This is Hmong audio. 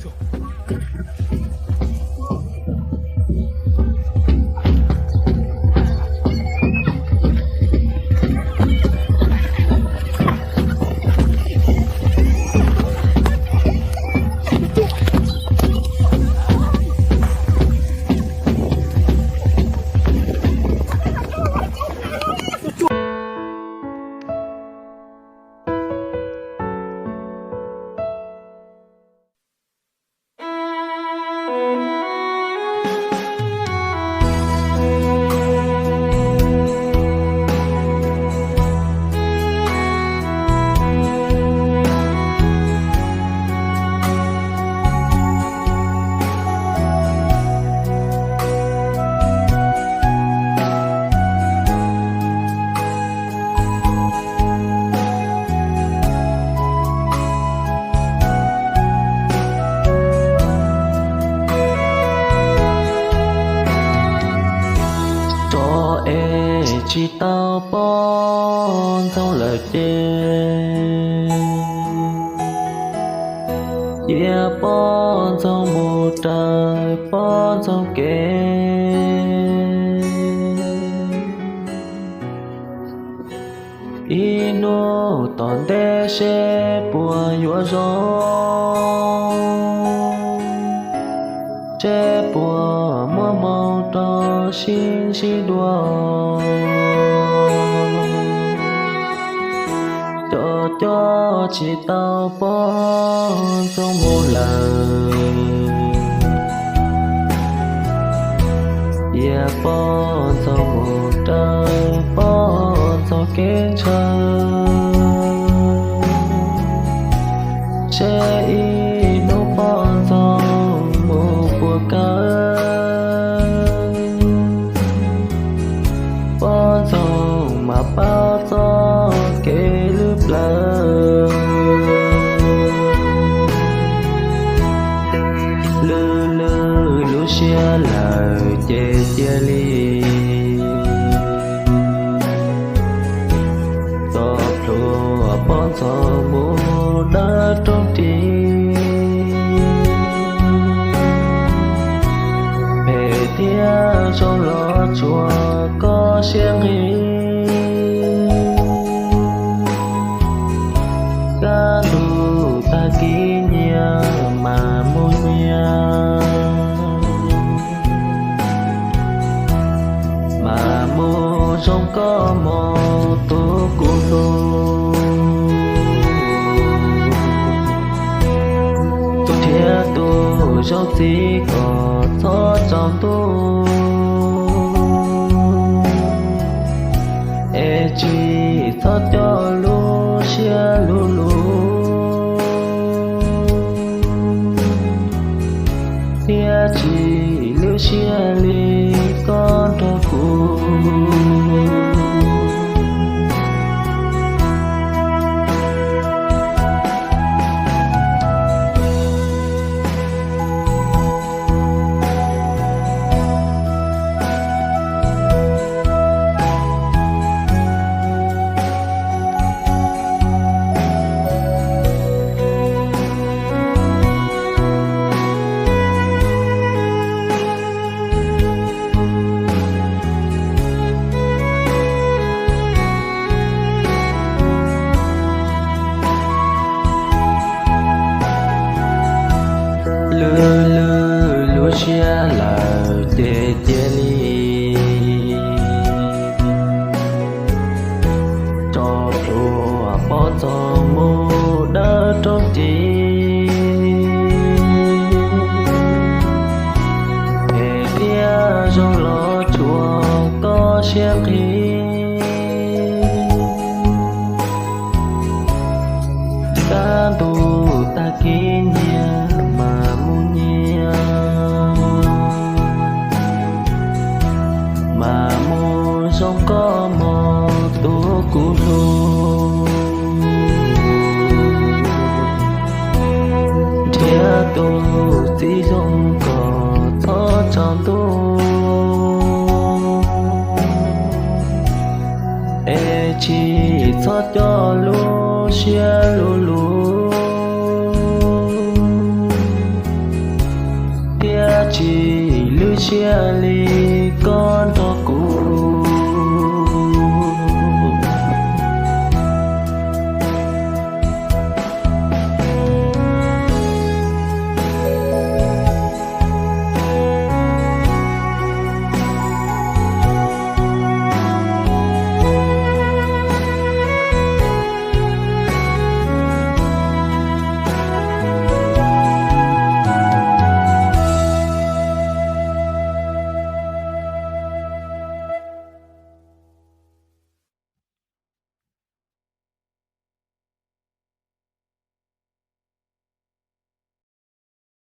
Rov es tsis tau poj ntxoog lawm ces cia poj ntxoog mus raws poj ntxoog kev. Ib hnub tom ntej seb puas yuav zoo, seb puas muaj hmoo rau sib ntsib dua. Cov coj tsis tau poj ntxoog mus lawm, cia poj ntxoog mus raws poj ntxoog kev ntshaw. Seb ib hnub poj ntxoog mus puas kawg, poj ntxoog mam paub txoj kev lwj plawv. Lwj lwj lub siab lawm ces cia li tso plhuav poj ntxoog mus dawb rooj ris. Phem thiab zoo los tsuas koj siab nqis, kaj ntug tag kis nyias mas mus nyias, mas mus zoo koj mos tus kuv hlub. Tus thiab tus zoo txiv kom txhob tsaus ntuj, es tsis txhob coj lub siab luv luv, thiab tsis lwj siab li koj nrog kuv. Lwj lwj lub siab lawm ces cia li tso plhuav poj ntxoog mus dawb rooj ris. Phem thiab zoo los tsuas koj siab nqis, kaj ntug tag kis nyias mas mus nyias, mas mus zoo koj mos tus kuv hlub. Nrhiav tus txiv zoo kom txhob tsaus ntuj, es tsis txhob coj lub siab luv